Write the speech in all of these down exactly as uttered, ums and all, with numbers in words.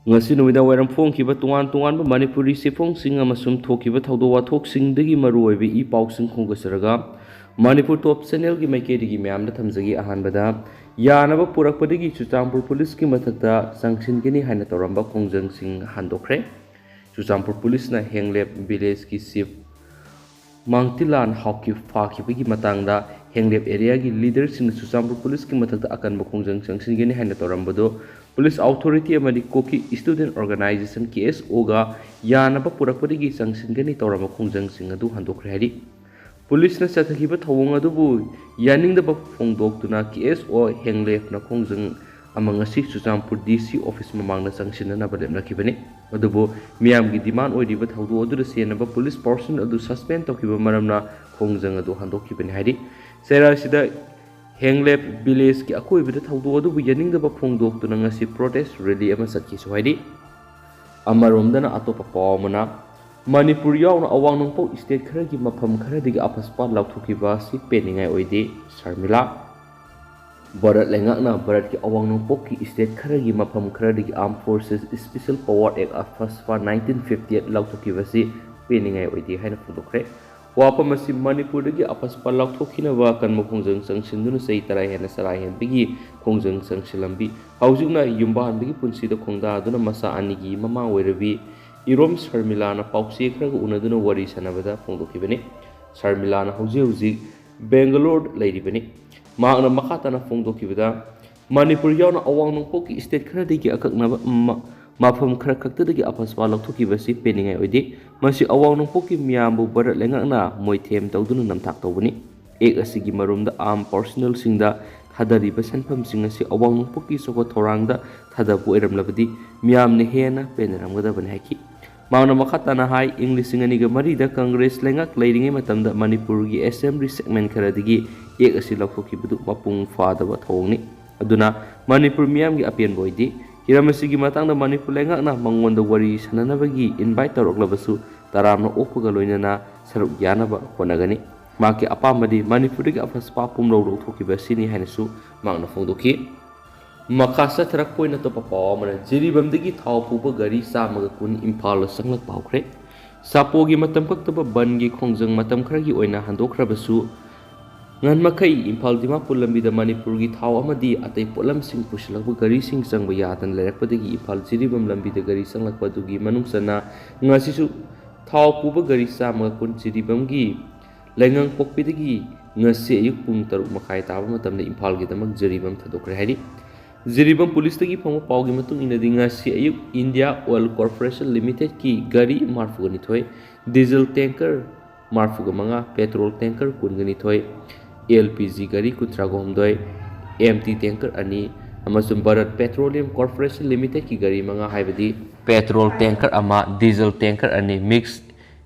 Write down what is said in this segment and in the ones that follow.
ꯉꯁꯤ ꯅꯨꯃꯤꯗꯥꯡ ꯋꯥꯏꯔꯝ ꯐꯣꯡꯈꯤꯕ ꯇꯣꯉꯥꯟ ꯇꯣꯉꯥꯟꯕ ꯃꯅꯤꯄꯨꯔꯤ ꯆꯦꯐꯣꯡꯁꯤꯡ ꯑꯃꯁꯨꯡ ꯊꯣꯛꯈꯤꯕ ꯊꯧꯗꯣꯛ ꯋꯥꯊꯣꯛꯁꯤꯡꯗꯒꯤ ꯃꯔꯨꯑꯣꯏꯕ ꯏ ꯄꯥꯎꯁꯤꯡ ꯈꯣꯝꯒꯠꯆꯔꯒ ꯃꯅꯤꯄꯨꯔ ꯇꯣꯞ ꯆꯦꯅꯦꯜꯒꯤ ꯃꯥꯏꯀꯩꯗꯒꯤ ꯃꯌꯥꯝꯗ ꯊꯝꯖꯒꯦ꯫ ꯑꯍꯥꯟꯕꯗ, ꯌꯥꯅꯕ ꯄꯨꯔꯛꯄꯗꯒꯤ ꯆꯨꯔꯆꯥꯟꯄꯨꯔ ꯄꯨꯂꯤꯁꯀꯤ ꯃꯊꯛꯇ ꯆꯪꯁꯤꯟꯒꯅꯤ ꯍꯥꯏꯅ ꯇꯧꯔꯝꯕ ꯈꯣꯡꯖꯪꯁꯤꯡ ꯍꯟꯗꯣꯛꯈ꯭ꯔꯦ꯫ ꯆꯨꯔꯆꯥꯟꯄꯨꯔ ꯄꯨꯂꯤꯁꯅ ꯍꯦꯡꯂꯦꯞ ꯚꯤꯂꯦꯖꯀꯤ ꯆꯤꯐ ꯃꯥꯡꯇꯤꯂꯥꯟ ꯍꯥꯎꯀꯤꯞ ꯐꯥꯈꯤꯕꯒꯤ ꯃꯇꯥꯡꯗ ꯍꯦꯡꯂꯦꯞ ꯑꯦꯔꯤꯌꯥꯒꯤ ꯂꯤꯗꯔꯁꯤꯡꯅ ꯆꯨꯔꯆꯥꯟꯄꯨꯔ ꯄꯨꯂꯤꯁꯀꯤ ꯃꯊꯛꯇ ꯑꯀꯟꯕ ꯈꯣꯡꯖꯪ ꯆꯪꯁꯤꯟꯒꯅꯤ ꯍꯥꯏꯅ ꯇꯧꯔꯝꯕꯗꯨ ꯄꯨꯂꯤꯁ ꯑꯣꯊꯣꯔꯤꯇꯤ ꯑꯃꯗꯤ ꯀꯣꯀꯤ ꯁ꯭ꯇꯨꯗꯦꯟꯠ ꯑꯣꯔꯒꯅꯥꯏꯖꯦꯁꯟ, ꯀꯦ ꯑꯦꯁ ꯑꯣꯒ ꯌꯥꯅꯕ ꯄꯨꯔꯛꯄꯗꯒꯤ ꯆꯪꯁꯤꯟꯒꯅꯤ ꯇꯧꯔꯝꯕ ꯈꯣꯡꯖꯪꯁꯤꯡ ꯑꯗꯨ ꯍꯟꯗꯣꯛꯈ꯭ꯔꯦ ꯍꯥꯏꯔꯤ꯫ ꯄꯨꯂꯤꯁꯅ ꯆꯠꯊꯈꯤꯕ ꯊꯧꯑꯣꯡ ꯑꯗꯨꯕꯨ ꯌꯥꯅꯤꯡꯗꯕ ꯐꯣꯡꯗꯣꯛꯇꯨꯅ ꯀꯦ ꯑꯦꯁ ꯑꯣ ꯍꯦꯡꯂꯦꯞꯅ ꯈꯣꯡꯖꯪ ꯑꯃ ꯉꯁꯤ ꯆꯨꯔꯆꯥꯟꯄꯨꯔ ꯗꯤ ꯁꯤ ꯑꯣꯐꯤꯁ ꯃꯃꯥꯡꯗ ꯆꯪꯁꯤꯟꯅꯅꯕ ꯂꯦꯞꯅꯈꯤꯕꯅꯤ꯫ ꯑꯗꯨꯕꯨ ꯃꯤꯌꯥꯝꯒꯤ ꯗꯤꯃꯥꯟ ꯑꯣꯏꯔꯤꯕ ꯊꯧꯗꯣꯛ ꯑꯗꯨꯗ ꯆꯦꯟꯅꯕ ꯄꯨꯂꯤꯁ ꯄꯥꯔꯁꯟ ꯑꯗꯨ ꯁꯁꯄꯦꯟ ꯇꯧꯈꯤꯕ ꯃꯔꯝꯅ ꯈꯣꯡꯖꯪ ꯑꯗꯨ ꯍꯟꯗꯣꯛꯈꯤꯕꯅꯤ ꯍꯥꯏꯔꯤ꯫ ꯆꯩꯔꯥꯁꯤꯗ ꯍꯦꯡꯂꯦꯞ ꯚꯤꯂꯦꯖꯀꯤ ꯑꯀꯣꯏꯕꯗ ꯊꯧꯗꯣꯛ ꯑꯗꯨꯕꯨ ꯌꯥꯅꯤꯡꯗꯕ ꯐꯣꯡꯗꯣꯛꯇꯨꯅ ꯉꯁꯤ ꯄ꯭ꯔꯣꯇꯦꯁ ꯔꯦꯂꯤ ꯑꯃ ꯆꯠꯈꯤꯁꯨ ꯍꯥꯏꯔꯤ꯫ ꯑꯃꯔꯣꯝꯗꯅ ꯑꯇꯣꯞꯄ ꯄꯥꯎ ꯑꯃꯅ, ꯃꯅꯤꯄꯨꯔ ꯌꯥꯎꯅ ꯑꯋꯥꯡ ꯅꯣꯡꯄꯣꯛ ꯁ꯭ꯇꯦꯠ ꯈꯔꯒꯤ ꯃꯐꯝ ꯈꯔꯗꯒꯤ ꯑꯐꯁꯄꯥ ꯂꯥꯎꯊꯣꯛꯈꯤꯕ ꯑꯁꯤ ꯄꯦꯟꯅꯤꯡꯉꯥꯏ ꯑꯣꯏꯗꯦ, ꯁꯔꯃꯤꯂꯥ꯫ ꯚꯥꯔꯠ ꯂꯩꯉꯥꯛꯅ ꯚꯥꯔꯠꯀꯤ ꯑꯋꯥꯡ ꯅꯣꯡꯄꯣꯛꯀꯤ ꯁ꯭ꯇꯦꯠ ꯈꯔꯒꯤ ꯃꯐꯝ ꯈꯔꯗꯒꯤ Armed Forces Special Power Act, ꯑꯐꯁꯄꯥ nineteen fifty eight ꯂꯥꯎꯊꯣꯛꯈꯤꯕ ꯑꯁꯤ ꯄꯦꯟꯅꯤꯡꯉꯥꯏ ꯑꯣꯏꯗꯦ ꯍꯥꯏꯅ ꯐꯣꯡꯗꯣꯛꯈ꯭ꯔꯦ꯫ ꯋꯥꯐꯝ ꯑꯁꯤ ꯃꯅꯤꯄꯨꯔꯗꯒꯤ ꯑꯐꯁꯄꯥ ꯂꯥꯎꯊꯣꯛꯈꯤꯅꯕ ꯑꯀꯟꯕ ꯈꯣꯡꯖꯪ ꯆꯪꯁꯤꯟꯗꯨꯅ ꯆꯍꯤ ꯇꯔꯥ ꯍꯦꯟꯅ ꯆꯔꯥ ꯍꯦꯟꯕꯒꯤ ꯈꯣꯡꯖꯪ ꯆꯪꯁꯤꯜꯂꯝꯃꯤ꯫ ꯍꯧꯖꯤꯛꯅ ꯌꯨꯝꯕꯥꯟꯕꯒꯤ ꯄꯨꯟꯁꯤꯗ ꯈꯣꯡꯗꯥꯗꯨꯅ ꯃꯆꯥ ꯑꯅꯤꯒꯤ ꯃꯃꯥ ꯑꯣꯏꯔꯕꯤ ꯏꯔꯣꯝ ꯁꯔꯃꯤꯂꯥꯅ ꯄꯥꯎꯆꯦ ꯈꯔꯒ ꯎꯅꯗꯨꯅ ꯋꯥꯔꯤ ꯁꯥꯟꯅꯕꯗ ꯐꯣꯡꯗꯣꯛꯈꯤꯕꯅꯤ꯫ ꯁꯔꯃꯤꯂꯥꯅ ꯍꯧꯖꯤꯛ ꯍꯧꯖꯤꯛ ꯕꯦꯡꯒꯂꯣꯔꯗ ꯂꯩꯔꯤꯕꯅꯤ꯫ ꯃꯍꯥꯛꯅ ꯃꯈꯥ ꯇꯥꯅ ꯐꯣꯡꯗꯣꯛꯈꯤꯕꯗ, ꯃꯅꯤꯄꯨꯔ ꯌꯥꯎꯅ ꯑꯋꯥꯡ ꯅꯣꯡꯄꯣꯛꯀꯤ ꯁ꯭ꯇꯦꯠ ꯈꯔꯗꯒꯤ ꯑꯀꯛꯅꯕ ꯃ-, ꯃꯐꯝ ꯈꯔ ꯈꯛꯇꯗꯒꯤ ꯑꯐꯁꯄꯥ ꯂꯧꯊꯣꯛꯈꯤꯕ ꯑꯁꯤ ꯄꯦꯟꯅꯤꯡꯉꯥꯏ ꯑꯣꯏꯗꯦ꯫ ꯃꯁꯤ ꯑꯋꯥꯡ ꯅꯣꯡꯄꯣꯛꯀꯤ ꯃꯤꯌꯥꯝꯕꯨ ꯚꯥꯔꯠ ꯂꯩꯉꯥꯛꯅ ꯃꯣꯏꯊꯦꯝ ꯇꯧꯗꯨꯅ ꯅꯝꯊꯥꯛ ꯇꯧꯕꯅꯤ꯫ ꯑꯦꯛ ꯑꯁꯤꯒꯤ ꯃꯔꯨꯝꯗ ꯑꯥꯔꯝ ꯄꯥꯔꯁꯅꯦꯜꯁꯤꯡꯗ ꯊꯥꯗꯔꯤꯕ ꯁꯦꯟꯐꯝꯁꯤꯡ ꯑꯁꯤ ꯑꯋꯥꯡ ꯅꯣꯡꯄꯣꯛꯀꯤ ꯆꯥꯎꯈꯠ ꯊꯧꯔꯥꯡꯗ ꯊꯥꯗꯕ ꯑꯣꯏꯔꯝꯂꯕꯗꯤ ꯃꯤꯌꯥꯝꯅ ꯍꯦꯟꯅ ꯄꯦꯟꯅꯔꯝꯒꯗꯕꯅꯤ ꯍꯥꯏꯈꯤ꯫ ꯃꯍꯥꯛꯅ ꯃꯈꯥ ꯇꯥꯅ ꯍꯥꯏ, ꯏꯪ ꯂꯤꯁꯤꯡ ꯑꯅꯤꯒ ꯃꯔꯤꯗ ꯀꯪꯒ꯭ꯔꯦꯁ ꯂꯩꯉꯥꯛ ꯂꯩꯔꯤꯉꯩ ꯃꯇꯝꯗ ꯃꯅꯤꯄꯨꯔꯒꯤ ꯑꯦꯁꯦꯝꯕ꯭ꯂꯤ ꯁꯦꯒꯃꯦꯟ ꯈꯔꯗꯒꯤ ꯑꯦꯛ ꯑꯁꯤ ꯂꯧꯊꯣꯛꯈꯤꯕꯗꯨ ꯃꯄꯨꯡ ꯐꯥꯗꯕ ꯊꯧꯑꯣꯡꯅꯤ꯫ ꯑꯗꯨꯅ ꯃꯅꯤꯄꯨꯔ ꯃꯤꯌꯥꯝꯒꯤ ꯑꯄꯦꯟꯕ ꯑꯣꯏꯗꯦ꯫ ꯍꯤꯔꯝ ꯑꯁꯤꯒꯤ ꯃꯇꯥꯡꯗ ꯃꯅꯤꯄꯨꯔ ꯂꯩꯉꯥꯛꯅ ꯃꯉꯣꯟꯗ ꯋꯥꯔꯤ ꯁꯥꯟꯅꯅꯕꯒꯤ ꯏꯟꯚꯥꯏꯠ ꯇꯧꯔꯛꯂꯕꯁꯨ ꯇꯔꯥꯝꯅ ꯑꯣꯛꯄꯒ ꯂꯣꯏꯅꯅ ꯁꯔꯨꯛ ꯌꯥꯅꯕ ꯍꯣꯠꯅꯒꯅꯤ꯫ ꯃꯍꯥꯛꯀꯤ ꯑꯄꯥꯝꯕꯗꯤ ꯃꯅꯤꯄꯨꯔꯗꯒꯤ ꯑꯐꯁꯄꯥ ꯄꯨꯝꯂꯧ ꯂꯧꯊꯣꯛꯈꯤꯕ ꯑꯁꯤꯅꯤ ꯍꯥꯏꯅꯁꯨ ꯃꯍꯥꯛꯅ ꯐꯣꯡꯗꯣꯛꯈꯤ꯫ ꯃꯈꯥ ꯆꯠꯊꯔꯛꯄ ꯑꯣꯏꯅ ꯑꯇꯣꯞꯄ ꯄꯥꯎ ꯑꯃꯅ, ꯖꯤꯔꯤꯕꯥꯝꯗꯒꯤ ꯊꯥꯎ ꯄꯨꯕ ꯒꯥꯔꯤ ꯆꯥꯝꯃꯒ ꯀꯨꯟ ꯏꯝꯐꯥꯜꯗ ꯆꯪꯂꯛꯄ ꯍꯧꯈ꯭ꯔꯦ꯫ ꯁꯥꯄꯣꯒꯤ ꯃꯇꯝ ꯀꯛꯇꯕ ꯕꯟꯒꯤ ꯈꯣꯡꯖꯪ ꯃꯇꯝ ꯈꯔꯒꯤ ꯑꯣꯏꯅ ꯍꯟꯗꯣꯛꯈ꯭ꯔꯕꯁꯨ, ꯉꯟꯃꯈꯩ ꯏꯝꯐꯥꯜ ꯗꯤꯃꯥꯄꯨꯔ ꯂꯝꯕꯤꯗ ꯃꯅꯤꯄꯨꯔꯒꯤ ꯊꯥꯎ ꯑꯃꯗꯤ ꯑꯇꯩ ꯄꯣꯠꯂꯝꯁꯤꯡ ꯄꯨꯁꯤꯜꯂꯛꯄ ꯒꯥꯔꯤꯁꯤꯡ ꯆꯪꯕ ꯌꯥꯗꯅ ꯂꯩꯔꯛꯄꯗꯒꯤ ꯏꯝꯐꯥꯜ ꯖꯤꯔꯤꯕꯥꯝ ꯂꯝꯕꯤꯗ ꯒꯥꯔꯤ ꯆꯪꯂꯛꯄ ꯑꯗꯨꯒꯤ ꯃꯅꯨꯡ ꯆꯟꯅ ꯉꯁꯤꯁꯨ ꯊꯥꯎ ꯄꯨꯕ ꯒꯥꯔꯤ ꯆꯥꯝꯃꯒ ꯀꯨꯟ ꯖꯤꯔꯤꯕꯥꯝꯒꯤ ꯂꯩꯉꯥꯡꯄꯣꯛꯄꯤꯗꯒꯤ ꯉꯁꯤ ꯑꯌꯨꯛ ꯄꯨꯡ ꯇꯔꯨꯛ ꯃꯈꯥꯏ ꯇꯥꯕ ꯃꯇꯝꯗ ꯏꯝꯐꯥꯜꯒꯤꯗꯃꯛ ꯖꯤꯔꯤꯕꯥꯝ ꯊꯥꯗꯣꯛꯈ꯭ꯔꯦ ꯍꯥꯏꯔꯤ꯫ ꯖꯤꯔꯤꯕꯥꯝ ꯄꯨꯂꯤꯁꯇꯒꯤ ꯐꯪꯕ ꯄꯥꯎꯒꯤ ꯃꯇꯨꯡ ꯏꯟꯅꯗꯤ, ꯉꯁꯤ ꯑꯌꯨꯛ ꯏꯟꯗꯤꯌꯥ ꯑꯣꯏꯜ ꯀꯣꯔꯄꯣꯔꯦꯁꯟ ꯂꯤꯃꯤꯇꯦꯗꯀꯤ ꯒꯥꯔꯤ ꯃꯔꯐꯨꯒ ꯅꯤꯊꯣꯏ, ꯗꯤꯖꯜ ꯇꯦꯡꯀꯔ ꯃꯔꯐꯨꯒ ꯃꯉꯥ, ꯄꯦꯇ꯭ꯔꯣꯜ ꯇꯦꯡꯀꯔ ꯀꯨꯟꯒ ꯅꯤꯊꯣꯏ, ꯑꯦꯜ ꯄꯤ ꯖꯤ ꯒꯥꯔꯤ ꯀꯨꯟꯊ꯭ꯔꯥꯒ ꯍꯨꯝꯗꯣꯏ, ꯑꯦꯝ ꯇꯤ ꯇꯦꯡꯀꯔ ꯑꯅꯤ ꯑꯃꯁꯨꯡ ꯚꯥꯔꯠ ꯄꯦꯇ꯭ꯔꯣꯂꯤꯌꯝ ꯀꯣꯔꯄꯣꯔꯦꯁꯟ ꯂꯤꯃꯤꯇꯦꯗꯀꯤ ꯒꯥꯔꯤ ꯃꯉꯥ, ꯍꯥꯏꯕꯗꯤ ꯄꯦꯇ꯭ꯔꯣꯜ ꯇꯦꯡꯀꯔ ꯑꯃ, ꯗꯤꯖꯜ ꯇꯦꯡꯀꯔ ꯑꯅꯤ, ꯃꯤꯛꯁ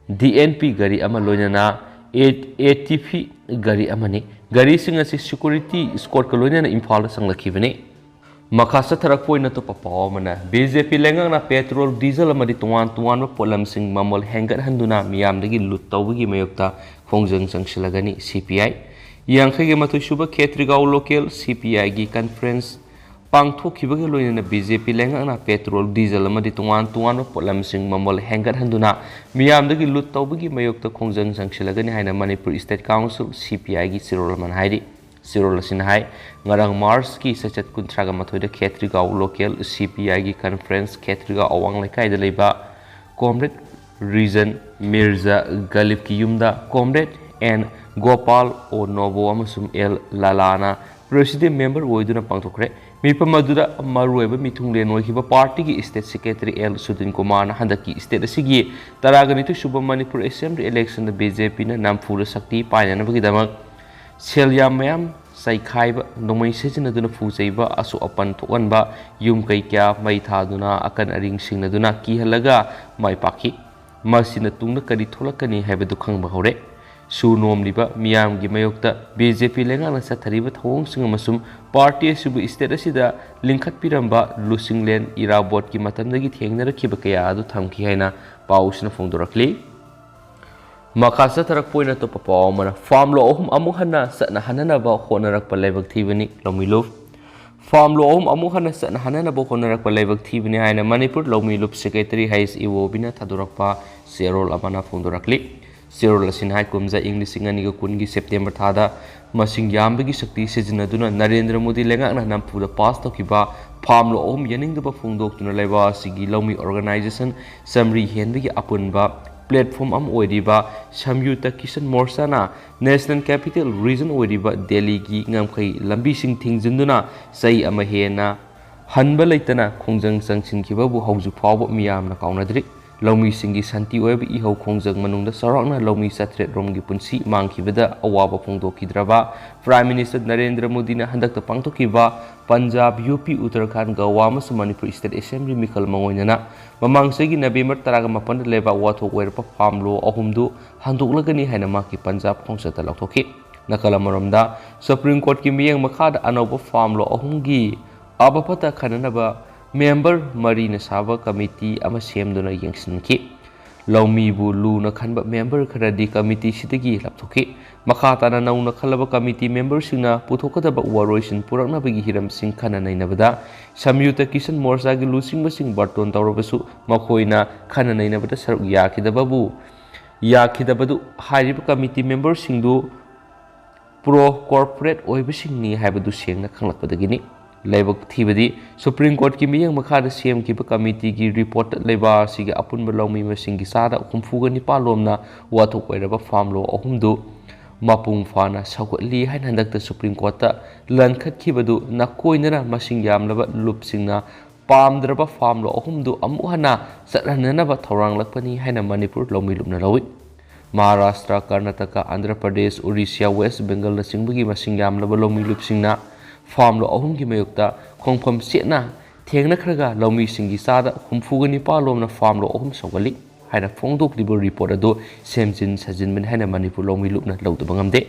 ꯗꯤ ꯑꯦꯟ ꯄꯤ ꯒꯥꯔꯤ ꯑꯃ, ꯂꯣꯏꯅꯅ ꯑꯦ ꯇꯤ ꯄꯤ ꯒꯥꯔꯤ ꯑꯃꯅꯤ꯫ ꯒꯥꯔꯤꯁꯤꯡ ꯑꯁꯤ ꯁꯦꯀ꯭ꯌꯨꯔꯤꯇꯤ ꯏꯁꯀꯣꯔꯠꯀ ꯂꯣꯏꯅꯅ ꯏꯝꯐꯥꯜꯗ ꯆꯪꯂꯛꯈꯤꯕꯅꯤ꯫ ꯃꯈꯥ ꯆꯠꯊꯔꯛꯄ ꯑꯣꯏꯅ ꯑꯇꯣꯞꯄ ꯄꯥꯎ ꯑꯃꯅ, ꯕꯤ ꯖꯦ ꯄꯤ ꯂꯩꯉꯥꯛꯅ ꯄꯦꯇ꯭ꯔꯣꯜ, ꯗꯤꯖꯜ ꯑꯃꯗꯤ ꯇꯣꯉꯥꯟ ꯇꯣꯉꯥꯟꯕ ꯄꯣꯠꯂꯝꯁꯤꯡ ꯃꯃꯜ ꯍꯦꯟꯒꯠꯍꯟꯗꯨꯅ ꯃꯤꯌꯥꯝꯗꯒꯤ ꯂꯨꯠ ꯇꯧꯕꯒꯤ ꯃꯥꯌꯣꯛꯇ ꯈꯣꯡꯖꯪ ꯆꯪꯁꯤꯜꯂꯒꯅꯤ, ꯁꯤ ꯄꯤ ꯑꯥꯏ꯫ ꯌꯥꯡꯈꯩꯒ ꯃꯥꯊꯣꯏ ꯁꯨꯕ ꯈꯦꯇ꯭ꯔꯤꯒꯥꯎ ꯂꯣꯀꯦꯜ ꯁꯤ ꯄꯤ ꯑꯥꯏꯒꯤ ꯀꯟꯐ꯭ꯔꯦꯟꯁ ꯄꯥꯡꯊꯣꯛꯈꯤꯕꯒ ꯂꯣꯏꯅꯅ ꯕꯤ ꯖꯦ ꯄꯤ ꯂꯩꯉꯥꯛꯅ ꯄꯦꯇ꯭ꯔꯣꯜ, ꯗꯤꯖꯜ ꯑꯃꯗꯤ ꯇꯣꯉꯥꯟ ꯇꯣꯉꯥꯟꯕ ꯄꯣꯠꯂꯝꯁꯤꯡ ꯃꯃꯜ ꯍꯦꯟꯒꯠꯍꯟꯗꯨꯅ ꯃꯤꯌꯥꯝꯗꯒꯤ ꯂꯨꯠ ꯇꯧꯕꯒꯤ ꯃꯥꯌꯣꯛꯇ ꯈꯣꯡꯖꯪ ꯆꯪꯁꯤꯜꯂꯒꯅꯤ ꯍꯥꯏꯅ ꯃꯅꯤꯄꯨꯔ ꯏꯁꯇꯦꯠ ꯀꯥꯎꯟꯁꯤꯜ, ꯁꯤ ꯄꯤ ꯑꯥꯏꯒꯤ ꯆꯦꯔꯣꯜ ꯑꯃꯅ ꯍꯥꯏꯔꯤ꯫ ꯆꯦꯔꯣꯜ ꯑꯁꯤꯅ ꯍꯥꯏ, ꯉꯔꯥꯡ ꯃꯥꯔꯆꯀꯤ ꯆꯩꯆꯠ ꯀꯨꯟꯊ꯭ꯔꯥꯒ ꯃꯥꯊꯣꯏꯗ ꯈꯦꯇ꯭ꯔꯤꯒꯥꯎ ꯂꯣꯀꯦꯜ ꯁꯤ ꯄꯤ ꯑꯥꯏꯒꯤ ꯀꯟꯐ꯭ꯔꯦꯟꯁ, ꯈꯦꯇ꯭ꯔꯤꯒꯥꯎ ꯑꯋꯥꯡ ꯂꯩꯀꯥꯏꯗ ꯂꯩꯕ ꯀꯣꯝꯔꯦꯗ ꯔꯤꯖꯟ ꯃꯤꯔꯖꯥ ꯒꯂꯤꯕꯀꯤ ꯌꯨꯝꯗ ꯀꯣꯝꯔꯦꯗ ꯑꯦꯟ ꯒꯣꯄꯥꯜ ꯑꯣ ꯅꯣꯕꯣ ꯑꯃꯁꯨꯡ ꯑꯦꯜ ꯂꯥꯂꯥꯅ ꯄ꯭ꯔꯦꯁꯤꯗꯦꯟ ꯃꯦꯝꯕꯔ ꯑꯣꯏꯗꯨꯅ ꯄꯥꯡꯊꯣꯛꯈ꯭ꯔꯦ꯫ ꯃꯤꯐꯝ ꯑꯗꯨꯗ ꯃꯔꯨꯑꯣꯏꯕ ꯃꯤꯊꯨꯡꯂꯦꯟ ꯑꯣꯏꯈꯤꯕ ꯄꯥꯔꯇꯤꯒꯤ ꯏꯁꯇꯦꯠ ꯁꯦꯀ꯭ꯔꯦꯇꯔꯤ ꯑꯦꯜ ꯁꯨꯗꯤꯟ ꯀꯨꯃꯥꯔꯅ ꯍꯟꯗꯛꯀꯤ ꯏꯁꯇꯦꯠ ꯑꯁꯤꯒꯤ ꯇꯔꯥꯒ ꯅꯤꯊꯣꯏ ꯁꯨꯕ ꯃꯅꯤꯄꯨꯔ ꯑꯦꯁꯦꯝꯕ꯭ꯂꯤ ꯏꯂꯦꯛꯁꯟꯗ ꯕꯤ ꯖꯦ ꯄꯤꯅ ꯅꯝꯐꯨꯗ ꯁꯛꯇꯤ ꯄꯥꯏꯅꯅꯕꯒꯤꯗꯃꯛ ꯁꯦꯜ ꯌꯥꯝ ꯃꯌꯥꯝ ꯆꯥꯏꯈꯥꯏꯕ, ꯅꯣꯡꯃꯩ ꯁꯤꯖꯤꯟꯅꯗꯨꯅ ꯐꯨ ꯆꯩꯕ, ꯑꯁꯣꯛ ꯑꯄꯟ ꯊꯣꯛꯍꯟꯕ, ꯌꯨꯝ ꯀꯩ ꯀꯌꯥ ꯃꯩ ꯊꯥꯗꯨꯅ, ꯑꯀꯟ ꯑꯔꯤꯡ ꯁꯤꯡꯅꯗꯨꯅ ꯀꯤꯍꯜꯂꯒ ꯃꯥꯏ ꯄꯥꯛꯈꯤ꯫ ꯃꯁꯤꯅ ꯇꯨꯡꯗ ꯀꯔꯤ ꯊꯣꯛꯂꯛꯀꯅꯤ ꯍꯥꯏꯕꯗꯨ ꯈꯪꯕ ꯍꯧꯔꯦ꯫ ꯁꯨ ꯅꯣꯝꯂꯤꯕ ꯃꯤꯌꯥꯝꯒꯤ ꯃꯥꯌꯣꯛꯇ ꯕꯤ ꯖꯦ ꯄꯤ ꯂꯩꯉꯥꯛꯅ ꯆꯠꯊꯔꯤꯕ ꯊꯧꯑꯣꯡꯁꯤꯡ ꯑꯃꯁꯨꯡ ꯄꯥꯔꯇꯤ ꯑꯁꯤꯕꯨ ꯏꯁꯇꯦꯠ ꯑꯁꯤꯗ ꯂꯤꯡꯈꯠꯄꯤꯔꯝꯕ ꯂꯨꯆꯤꯡꯂꯦꯟ ꯏꯔꯥꯕꯣꯠꯀꯤ ꯃꯇꯝꯗꯒꯤ ꯊꯦꯡꯅꯔꯛꯈꯤꯕ ꯀꯌꯥ ꯑꯗꯨ ꯊꯝꯈꯤ ꯍꯥꯏꯅ ꯄꯥꯎꯁꯤꯅ ꯐꯣꯡꯗꯣꯔꯛꯂꯤ꯫ ꯃꯈꯥ ꯆꯠꯊꯔꯛꯄ ꯑꯣꯏꯅ ꯑꯇꯣꯞꯄ ꯄꯥꯎ ꯑꯃꯅ, ꯐꯥꯝ ꯂꯣ ꯑꯍꯨꯝ ꯑꯃꯨꯛ ꯍꯟꯅ ꯆꯠꯅꯍꯟꯅꯅꯕ ꯍꯣꯠꯅꯔꯛꯄ ꯂꯥꯏꯕꯛ ꯊꯤꯕꯅꯤ, ꯂꯧꯃꯤ ꯂꯨꯞ꯫ ꯐꯥꯔꯝ ꯂꯣ ꯑꯍꯨꯝ ꯑꯃꯨꯛ ꯍꯟꯅ ꯆꯠꯅꯍꯟꯅꯅꯕ ꯍꯣꯠꯅꯔꯛꯄ ꯂꯥꯏꯕꯛ ꯊꯤꯕꯅꯤ ꯍꯥꯏꯅ ꯃꯅꯤꯄꯨꯔ ꯂꯧꯃꯤ ꯂꯨꯞ ꯁꯦꯀ꯭ꯔꯦꯇꯔꯤ ꯍꯩꯁ ꯏꯕꯣꯕꯤꯅ ꯊꯥꯗꯣꯔꯛꯄ ꯆꯦꯔꯣꯜ ꯑꯃꯅ ꯐꯣꯡꯗꯣꯔꯛꯂꯤ꯫ ꯆꯦꯔꯣꯜ ꯑꯁꯤꯅ ꯍꯥꯏ, ꯀꯨꯝꯖꯥ ꯏꯪ ꯂꯤꯁꯤꯡ ꯑꯅꯤꯒ ꯀꯨꯟꯒꯤ ꯁꯦꯞꯇꯦꯝꯕꯔ ꯊꯥꯗ ꯃꯁꯤꯡ ꯌꯥꯝꯕꯒꯤ ꯁꯛꯇꯤ ꯁꯤꯖꯤꯟꯅꯗꯨꯅ ꯅꯔꯦꯟꯗ꯭ꯔ ꯃꯣꯗꯤ ꯂꯩꯉꯥꯛꯅ ꯅꯝꯐꯨꯗ ꯄꯥꯁ ꯇꯧꯈꯤꯕ ꯐꯥꯔꯝ ꯂꯣ ꯑꯍꯨꯝ ꯌꯥꯅꯤꯡꯗꯕ ꯐꯣꯡꯗꯣꯛꯇꯨꯅ ꯂꯩꯕꯥꯛ ꯑꯁꯤꯒꯤ ꯂꯧꯃꯤ ꯑꯣꯔꯒꯅꯥꯏꯖꯦꯁꯟ ꯆꯥꯃꯔꯤ ꯍꯦꯟꯕꯒꯤ ꯑꯄꯨꯟꯕ ꯄ꯭ꯂꯦꯠꯐꯣꯝ ꯑꯃ ꯑꯣꯏꯔꯤꯕ Samyukta Kisan ꯃꯣꯔꯆꯥꯅ national capital region ꯑꯣꯏꯔꯤꯕ ꯗꯦꯜꯂꯤꯒꯤ ꯉꯝꯈꯩ ꯂꯝꯕꯤꯁꯤꯡ ꯊꯤꯡꯖꯤꯟꯗꯨꯅ ꯆꯍꯤ ꯑꯃ ꯍꯦꯟꯅ ꯍꯟꯕ ꯂꯩꯇꯅ ꯈꯣꯡꯖꯪ ꯆꯪꯁꯤꯟꯈꯤꯕꯕꯨ ꯍꯧꯖꯤꯛ ꯐꯥꯎꯕ ꯃꯤꯌꯥꯝꯅ ꯀꯥꯎꯅꯗ꯭ꯔꯤ꯫ ꯂꯧꯃꯤꯁꯤꯡꯒꯤ ꯁꯥꯟꯇꯤ ꯑꯣꯏꯕ ꯏꯍꯧ ꯈꯣꯡꯖꯪ ꯃꯅꯨꯡꯗ ꯆꯥꯎꯔꯥꯛꯅ ꯂꯧꯃꯤ ꯆꯥꯇ꯭ꯔꯦꯠ ꯔꯣꯝꯒꯤ ꯄꯨꯟꯁꯤ ꯃꯥꯡꯈꯤꯕꯗ ꯑꯋꯥꯕ ꯐꯣꯡꯗꯣꯛꯈꯤꯗ꯭ꯔꯕ ꯄ꯭ꯔꯥꯏꯝ ꯃꯤꯅꯤꯁꯇꯔ ꯅꯔꯦꯟꯗ꯭ꯔ ꯃꯣꯗꯤꯅ ꯍꯟꯗꯛꯇ ꯄꯥꯡꯊꯣꯛꯈꯤꯕ ꯄꯟꯖꯥꯕ, ꯌꯨ ꯄꯤ, ꯎꯠꯇꯔꯈꯥꯟꯗ, ꯒꯋꯥ ꯑꯃꯁꯨꯡ ꯃꯅꯤꯄꯨꯔ ꯁ꯭ꯇꯦꯠ ꯑꯦꯁꯦꯝꯕ꯭ꯂꯤ ꯃꯤꯈꯜ ꯃꯥꯡꯑꯣꯏꯅꯅ ꯃꯃꯥꯡ ꯆꯍꯤꯒꯤ ꯅꯕꯦꯝꯕꯔ ꯇꯔꯥꯒ ꯃꯥꯄꯟꯗ ꯂꯩꯕꯥꯛ ꯋꯥꯊꯣꯛ ꯑꯣꯏꯔꯕ ꯐꯥꯔꯝ ꯂꯣ ꯑꯍꯨꯝꯗꯨ ꯍꯟꯗꯣꯛꯂꯒꯅꯤ ꯍꯥꯏꯅ ꯃꯍꯥꯛꯀꯤ ꯄꯟꯖꯥꯕ ꯈꯣꯡꯆꯠꯇ ꯂꯥꯎꯊꯣꯛꯈꯤ꯫ ꯅꯥꯀꯜ ꯑꯃꯔꯣꯝꯗ, ꯁꯨꯄ꯭ꯔꯤꯝ ꯀꯣꯔꯠꯀꯤ ꯃꯤꯠꯌꯦꯡ ꯃꯈꯥꯗ ꯑꯅꯧꯕ ꯐꯥꯔꯝ ꯂꯣ ꯑꯍꯨꯝꯒꯤ ꯑꯐ ꯐꯠꯇ ꯈꯟꯅꯅꯕ ꯃꯦꯝꯕꯔ ꯃꯔꯤꯅ ꯁꯥꯕ ꯀꯃꯤꯇꯤ ꯑꯃ ꯁꯦꯝꯗꯨꯅ ꯌꯦꯡꯁꯤꯟꯈꯤ꯫ ꯂꯧꯃꯤꯕꯨ ꯂꯨꯅ ꯈꯟꯕ ꯃꯦꯝꯕꯔ ꯈꯔꯗꯤ ꯀꯃꯤꯇꯤꯁꯤꯗꯒꯤ ꯂꯥꯞꯊꯣꯛꯈꯤ꯫ ꯃꯈꯥ ꯇꯥꯅ ꯅꯧꯅ ꯈꯜꯂꯕ ꯀꯃꯤꯇꯤ ꯃꯦꯝꯕꯔꯁꯤꯡꯅ ꯄꯨꯊꯣꯛꯀꯗꯕ ꯋꯥꯔꯣꯏꯁꯤꯟ ꯄꯨꯔꯛꯅꯕꯒꯤ ꯍꯤꯔꯝꯁꯤꯡ ꯈꯟꯅ ꯅꯩꯅꯕꯗ ꯁꯝꯌꯨꯛꯇ ꯀꯤꯁꯟ ꯃꯣꯔꯆꯥꯒꯤ ꯂꯨꯆꯤꯡꯕꯁꯤꯡ ꯕꯥꯔꯇꯣꯟ ꯇꯧꯔꯕꯁꯨ ꯃꯈꯣꯏꯅ ꯈꯟꯅ ꯅꯩꯅꯕꯗ ꯁꯔꯨꯛ ꯌꯥꯈꯤꯗꯕꯕꯨ, ꯌꯥꯈꯤꯗꯕꯗꯨ ꯍꯥꯏꯔꯤꯕ ꯀꯃꯤꯇꯤ ꯃꯦꯝꯕꯔꯁꯤꯡꯗꯨ ꯄ꯭ꯔꯣ ꯀꯣꯔꯄꯣꯔꯦꯠ ꯑꯣꯏꯕꯁꯤꯡꯅꯤ ꯍꯥꯏꯕꯗꯨ ꯁꯦꯡꯅ ꯈꯪꯂꯛꯄꯗꯒꯤꯅꯤ꯫ ꯂꯥꯏꯕꯛ ꯊꯤꯕꯗꯤ, ꯁꯨꯄ꯭ꯔꯤꯝ ꯀꯣꯔꯠꯀꯤ ꯃꯤꯠꯌꯦꯡ ꯃꯈꯥꯗ ꯁꯦꯝꯈꯤꯕ ꯀꯃꯤꯇꯤꯒꯤ ꯔꯤꯄꯣꯔꯠꯇ ꯂꯩꯕꯥꯛ ꯑꯁꯤꯒꯤ ꯑꯄꯨꯟꯕ ꯂꯧꯃꯤ ꯃꯁꯤꯡꯒꯤ ꯆꯥꯗ ꯍꯨꯝꯐꯨꯒ ꯅꯤꯄꯥꯜ ꯂꯣꯝꯅ ꯋꯥꯊꯣꯛ ꯑꯣꯏꯔꯕ ꯐꯥꯔꯝ ꯂꯣ ꯑꯍꯨꯝꯗꯨ ꯃꯄꯨꯡ ꯐꯥꯅ ꯁꯧꯒꯠꯂꯤ ꯍꯥꯏꯅ ꯍꯟꯗꯛꯇ ꯁꯨꯄ꯭ꯔꯤꯝ ꯀꯣꯔꯠꯇ ꯂꯟꯈꯠꯈꯤꯕꯗꯨ ꯅꯥꯀꯣꯏꯅꯅ ꯃꯁꯤꯡ ꯌꯥꯝꯂꯕ ꯂꯨꯞꯁꯤꯡꯅ ꯄꯥꯝꯗ꯭ꯔꯕ ꯐꯥꯔꯝ ꯂꯣ ꯑꯍꯨꯝꯗꯨ ꯑꯃꯨꯛ ꯍꯟꯅ ꯆꯠꯍꯟꯅꯅꯕ ꯊꯧꯔꯥꯡꯂꯛꯄꯅꯤ ꯍꯥꯏꯅ ꯃꯅꯤꯄꯨꯔ ꯂꯧꯃꯤ ꯂꯨꯞꯅ ꯂꯧꯏ꯫ ꯃꯍꯥꯔꯥꯁꯇ꯭ꯔ, ꯀꯔꯅꯥꯇꯀꯥ, ꯑꯥꯟꯙ꯭ꯔ ꯄ꯭ꯔꯗꯦꯁ, ꯎꯔꯤꯁ꯭ꯌꯥ, ꯋꯦꯁ ꯕꯦꯡꯒꯜꯅꯆꯤꯡꯕꯒꯤ ꯃꯁꯤꯡ ꯌꯥꯝꯂꯕ ꯂꯧꯃꯤ ꯂꯨꯞꯁꯤꯡꯅ ꯐꯥꯔꯝ ꯂꯣ ꯑꯍꯨꯝꯒꯤ ꯃꯥꯌꯣꯛꯇ ꯈꯣꯡꯐꯝ ꯆꯦꯠꯅ ꯊꯦꯡꯅꯈ꯭ꯔꯒ ꯂꯧꯃꯤꯁꯤꯡꯒꯤ ꯆꯥꯗ ꯍꯨꯝꯐꯨꯒ ꯅꯤꯄꯥꯜ ꯂꯣꯝꯅ ꯐꯥꯔꯝ ꯂꯣ ꯑꯍꯨꯝ ꯁꯧꯒꯠꯂꯤ ꯍꯥꯏꯅ ꯐꯣꯡꯗꯣꯛꯂꯤꯕ ꯔꯤꯄꯣꯔꯠ ꯑꯗꯨ ꯁꯦꯝꯖꯤꯟ ꯁꯥꯖꯤꯟꯕꯅꯤ ꯍꯥꯏꯅ ꯃꯅꯤꯄꯨꯔ ꯂꯧꯃꯤ ꯂꯨꯞꯅ ꯂꯧꯗꯕ ꯉꯝꯗꯦ꯫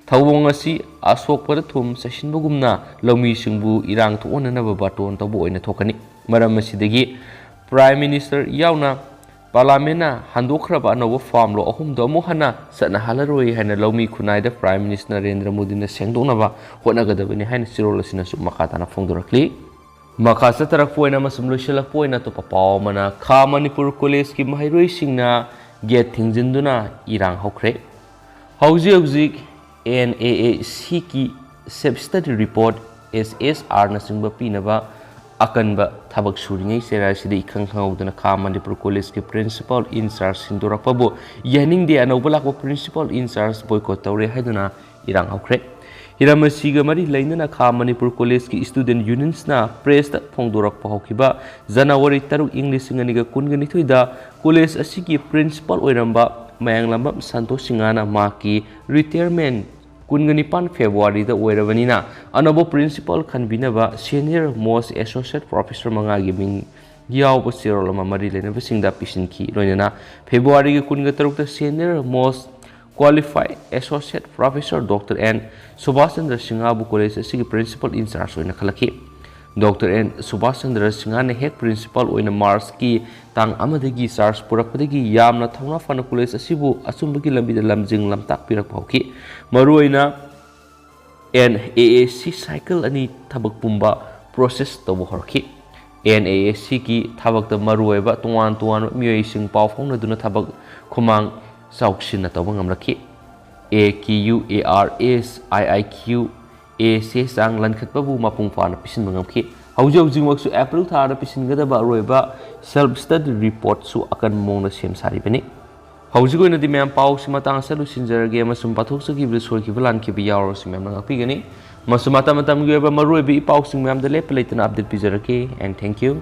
ꯊꯧꯑꯣꯡ ꯑꯁꯤ ꯑꯁꯣꯛꯄꯗ ꯊꯨꯝ ꯆꯥꯏꯁꯤꯟꯕꯒꯨꯝꯅ ꯂꯧꯃꯤꯁꯤꯡꯕꯨ ꯏꯔꯥꯡ ꯊꯣꯛꯍꯟꯅꯅꯕ ꯕꯥꯔꯇꯣꯟ ꯇꯧꯕ ꯑꯣꯏꯅ ꯊꯣꯛꯀꯅꯤ꯫ ꯃꯔꯝ ꯑꯁꯤꯗꯒꯤ ꯄ꯭ꯔꯥꯏꯝ ꯃꯤꯅꯤꯁꯇꯔ ꯌꯥꯎꯅ ꯄꯥꯔꯂꯥꯃꯦꯟꯅ ꯍꯟꯗꯣꯛꯈ꯭ꯔꯕ ꯑꯅꯧꯕ ꯐꯥꯔꯝ ꯂꯣ ꯑꯍꯨꯝꯗꯣ ꯑꯃꯨꯛ ꯍꯟꯅ ꯆꯠꯅꯍꯜꯂꯔꯣꯏ ꯍꯥꯏꯅ ꯂꯧꯃꯤ ꯈꯨꯟꯅꯥꯏꯗ Prime Minister ꯅꯔꯦꯟꯗ꯭ꯔ ꯃꯣꯗꯤꯅ ꯁꯦꯡꯗꯣꯛꯅꯕ ꯍꯣꯠꯅꯒꯗꯕꯅꯤ ꯍꯥꯏꯅ ꯆꯦꯔꯣꯜ ꯑꯁꯤꯅꯁꯨ ꯃꯈꯥ ꯇꯥꯅ ꯐꯣꯡꯗꯣꯔꯛꯂꯤ꯫ ꯃꯈꯥ ꯆꯠꯊꯔꯛꯄ ꯑꯣꯏꯅ ꯑꯃꯁꯨꯡ ꯂꯣꯏꯁꯤꯜꯂꯛꯄ ꯑꯣꯏꯅ ꯑꯇꯣꯞꯄ ꯄꯥꯎ ꯑꯃꯅ, ꯈꯥ ꯃꯅꯤꯄꯨꯔ ꯀꯣꯂꯦꯖꯀꯤ ꯃꯍꯩꯔꯣꯏꯁꯤꯡꯅ ꯒꯦꯠ ꯊꯤꯡꯖꯤꯟꯗꯨꯅ ꯏꯔꯥꯡ ꯍꯧꯈ꯭ꯔꯦ꯫ ꯍꯧꯖꯤꯛ ꯍꯧꯖꯤꯛ N A A C ꯀꯤ Self Study Report, S S R ꯅꯆꯤꯡꯕ ꯄꯤꯅꯕ ꯑꯀꯟꯕ ꯊꯕꯛ ꯁꯨꯔꯤꯉꯩ ꯆꯩꯔꯥꯏꯁꯤꯗ ꯏꯈꯪ ꯈꯪꯍꯧꯗꯅ ꯈꯥ ꯃꯅꯤꯄꯨꯔ ꯀꯣꯂꯦꯖꯀꯤ Principal in Charge ꯁꯤꯟꯗꯣꯔꯛꯄꯕꯨ ꯌꯥꯅꯤꯡꯗꯦ, ꯑꯅꯧꯕ ꯂꯥꯛꯄ Principal in Charge boycott ꯇꯧꯔꯦ ꯍꯥꯏꯗꯨꯅ ꯏꯔꯥꯡ ꯍꯧꯈ꯭ꯔꯦ꯫ ꯍꯤꯔꯝ ꯑꯁꯤꯒ ꯃꯔꯤ ꯂꯩꯅꯅ ꯈꯥ ꯃꯅꯤꯄꯨꯔ ꯀꯣꯂꯦꯖꯀꯤ Student Unionsꯅ pressꯇ ꯐꯣꯡꯗꯣꯔꯛꯄ ꯍꯧꯈꯤꯕ ꯖꯅꯋꯥꯔꯤ ꯇꯔꯨꯛ, ꯏꯪ ꯂꯤꯁꯤꯡ ꯑꯅꯤꯒ ꯀꯨꯟꯒ ꯅꯤꯊꯣꯏꯗ ꯀꯣꯂꯦꯖ ꯑꯁꯤꯒꯤ Principal ꯑꯣꯏꯔꯝꯕ ꯃꯌꯥꯡꯂꯝꯕꯝ ꯁꯟꯇꯣꯁ ꯁꯤꯡꯍꯅ ꯃꯍꯥꯛꯀꯤ retirement ꯀꯨꯟꯒ ꯅꯤꯄꯥꯟ Februaryꯗ ꯑꯣꯏꯔꯕꯅꯤꯅ ꯑꯅꯧꯕ Principal ꯈꯟꯕꯤꯅꯕ Senior Most Associate Professor ꯃꯉꯥꯒꯤ ꯃꯤꯡ ꯌꯥꯎꯕ ꯆꯦꯔꯣꯜ ꯑꯃ ꯃꯔꯤ ꯂꯩꯅꯕꯁꯤꯡꯗ ꯄꯤꯁꯤꯟꯈꯤ꯫ ꯂꯣꯏꯅꯅ Februaryꯒꯤ ꯀꯨꯟꯒ ꯇꯔꯨꯛꯇ Senior Most Qualified Associate Professor Doctor N ꯁꯨꯕꯥꯁ ꯆꯟꯗ꯭ꯔ ꯁꯤꯡꯍꯕꯨ ꯀꯣꯂꯦꯖ ꯑꯁꯤꯒꯤ Principal in Charge ꯑꯣꯏꯅ ꯈꯜꯂꯛꯈꯤ꯫ Doctor N ꯁꯨꯕꯥꯁ ꯆꯟꯗ꯭ꯔ ꯁꯤꯡꯍꯅ ꯍꯦꯛ Principal ꯑꯣꯏꯅ Marchꯀꯤ ꯇꯥꯡ ꯑꯃꯗꯒꯤ charge ꯄꯨꯔꯛꯄꯗꯒꯤ ꯌꯥꯝꯅ ꯊꯧꯅꯥ ꯐꯅ ꯀꯣꯂꯦꯖ ꯑꯁꯤꯕꯨ ꯑꯆꯨꯝꯕꯒꯤ ꯂꯝꯕꯤꯗ ꯂꯝꯖꯤꯡ ꯂꯝꯇꯥꯛꯄꯤꯔꯛꯄ ꯍꯧꯈꯤ꯫ ꯃꯔꯨꯑꯣꯏꯅ N A A C cycle ꯑꯅꯤ ꯊꯕꯛ ꯄꯨꯝꯕ process ꯇꯧꯕ ꯍꯧꯔꯛꯈꯤ꯫ N A A Cꯒꯤ ꯊꯕꯛꯇ ꯃꯔꯨꯑꯣꯏꯕ ꯇꯣꯉꯥꯟ ꯇꯣꯉꯥꯟꯕ ꯃꯤꯑꯣꯏꯁꯤꯡ ꯄꯥꯎ ꯐꯥꯎꯅꯗꯨꯅ ꯊꯕꯛ ꯈꯨꯃꯥꯡ ꯆꯥꯎꯁꯤꯟꯅ ꯇꯧꯕ ꯉꯝꯂꯛꯈꯤ꯫ A Q A R S I I Q A ꯆꯦ ꯆꯥꯡ ꯂꯟꯈꯠꯄꯕꯨ ꯃꯄꯨꯡ ꯐꯥꯅ ꯄꯤꯁꯤꯟꯕ ꯉꯝꯈꯤ꯫ ꯍꯧꯖꯤꯛ ꯍꯧꯖꯤꯛꯃꯛꯁꯨ April ꯊꯥꯗ ꯄꯤꯁꯤꯟꯒꯗꯕ ꯑꯔꯣꯏꯕ Self Study Reportꯁꯨ ꯑꯀꯟꯕ ꯃꯑꯣꯡꯗ ꯁꯦꯝ ꯁꯥꯔꯤꯕꯅꯤ꯫ ꯍꯧꯖꯤꯛ ꯑꯣꯏꯅꯗꯤ ꯃꯌꯥꯝ ꯄꯥꯎꯁꯤ ꯃꯇꯥꯡ ꯑꯁꯤꯗ ꯂꯣꯏꯁꯤꯟꯖꯔꯒꯦ ꯑꯃꯁꯨꯡ ꯄꯥꯊꯣꯛꯆꯈꯤꯕꯗ ꯁꯣꯏꯈꯤꯕ ꯂꯥꯟꯈꯤꯕ ꯌꯥꯎꯔꯕꯁꯨ ꯃꯌꯥꯝꯅ ꯉꯥꯛꯄꯤꯒꯅꯤ꯫ ꯑꯃꯁꯨꯡ ꯃꯇꯝ ꯃꯇꯝꯒꯤ ꯑꯣꯏꯕ ꯃꯔꯨꯑꯣꯏꯕ ꯏ ꯄꯥꯎꯁꯤꯡ ꯃꯌꯥꯝꯗ ꯂꯦꯞꯄ ꯂꯩꯇꯅ update ꯄꯤꯖꯔꯛꯀꯦ꯫ And thank you.